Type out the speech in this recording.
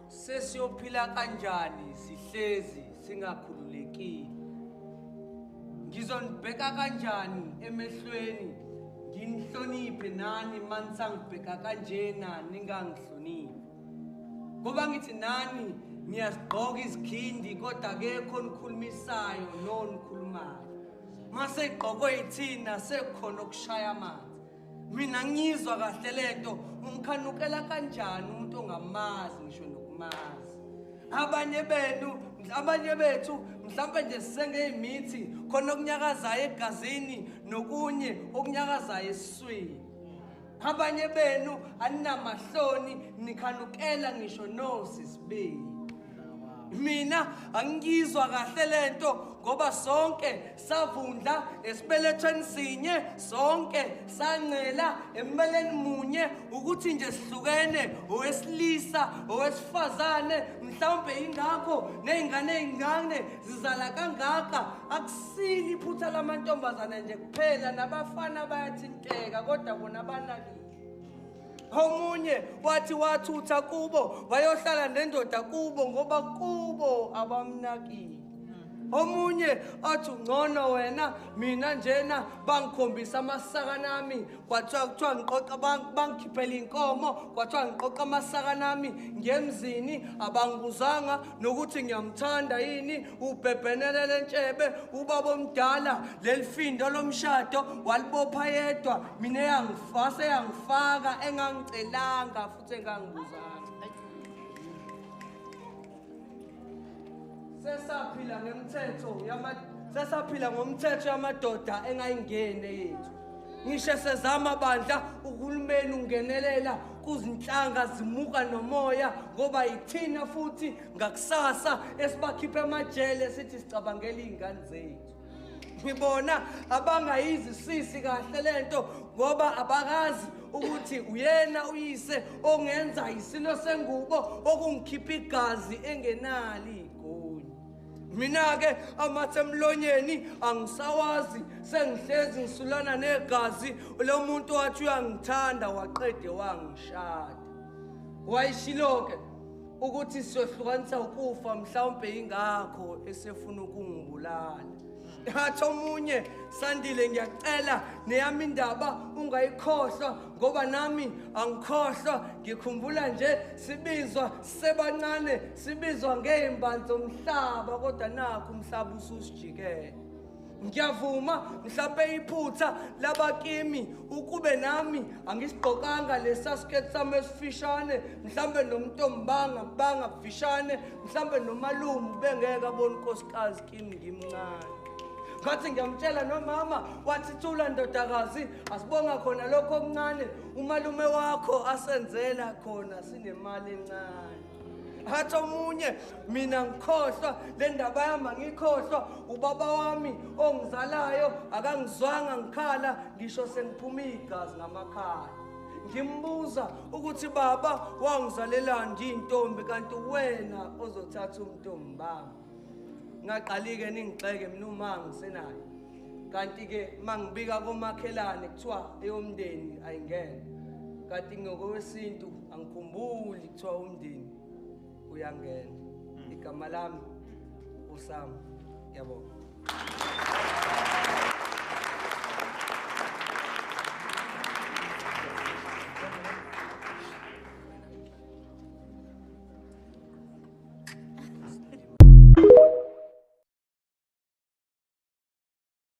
Sesiyophila kanjani sihlezi singakhululekile? Ngizonibheka kanjani emehlweni nginihloniphe nani manisangibheka kanjena ningangihloniphi? Ngoba ngithi nani niyasigqoka izikhindi kodwa akekho onikhulumisayo nonikhulumayo. Mase igqokwe yithina sekukhona okushaya amanzi. Mina ngizwa kahle lento, umkhanukela kanjani umuntu ongamazi ngisho nokumazi? Abanye benu, abanye bethu mhlawumbe nje sisengeyimithi khona okunyakazayo egazini nokunye okunyakazayo esiswini. Abanye benu aninamahloni nikhanukela ngisho nosisibili. Mina angizwa kahle lento ngoba sonke savundla esibelethweni sinye, sonke sancela embeleni munye, ukuthi nje sihlukene owesilisa owesifazane. Mhlawumbe ingakho nezingane ezincane zizala kangaka. Akusili iphutha lamantombazane nje kuphela, nabafana bayathinteka kodwa bona banakile. Omunye wathi wathutha kubo wayohlala nendoda kubo ngoba kubo abamnakile. Omunye athi ungcono wena, mina njena bangikhombisa amasaka nami, kwathiwa kuthiwa ngiqoqa, bangikhiphela inkomo, kwathiwa ngiqoqa amasaka nami ngemzini, abangibuzanga nokuthi ngiyamthanda yini. Ubhebhenelele entshebe ubaba omdala, leli findo lomshado walibopha yedwa, mina eyangifasa eyangifaka engangicelanga futhi engangibuzanga. Sesaphila ngemthetho yama sesaphila ngomthetho yamadoda engayingene yethu. Ngisho sezama bandla uhulumeni ungenelela kuzinhlanga zimuka nomoya, ngoba yithina futhi ngakusasa esibakhipha emajele sithi sicabangela iy'ngane zethu. Ngibona abangayizisisi kahle lento ngoba abakazi ukuthi uyena uyise ongenza isilo sengubo okungikhipha igazi engenalo igunya. Mina-ke amathe emlonyeni angisawazi, sengihlezi ngisulana negazi lo muntu wathi uyangithanda waqede wangishada. Wayishilo-ke ukuthi siyohlukanisa ukufa, mhlawumbe ingakho esefuna ukungibulala. Athi omunye, Sandile ngiyacela neyami indaba ungayikhohlwa ngoba nami angikhohlwa. Ngikhumbula nje sibizwa sisebancane, sibizwa ngey'mbanzi zomhlaba, kodwa nakhu umhlaba ususijikele. Ngiyavuma mhlampe iphutha labakimi ukube nami angisigqokanga lesa skirt sami esifishane, mhlambe nomntombanga bangafishane, mhlambe nomalume bengeke abone unkosikazi kimi ngimncane. Ngathi ngiyamtshela nomama, wathi thula ndodakazi, asibonga khona lokho okuncane umalume wakho asenzela khona sinemali encane. Athi omunye, mina ngikhohlwa le ndaba yami, angikhohlwa ubaba wami ongizalayo akangizwanga ngikhala ngisho sengiphuma igazi ngamakhala. Ngimbuza ukuthi baba wangizalelani ngiyintombi kanti wena ozothatha umntombi bami. Ngaqali-ke ningigxeke mina uma ngisenayo, kanti-ke mangibika komakhelwane kuthiwa eyomndeni ayingene, kanti ngokwesintu angikhumbuli kuthiwa umndeni uyangena. Igama lami uSam, ngiyabonga.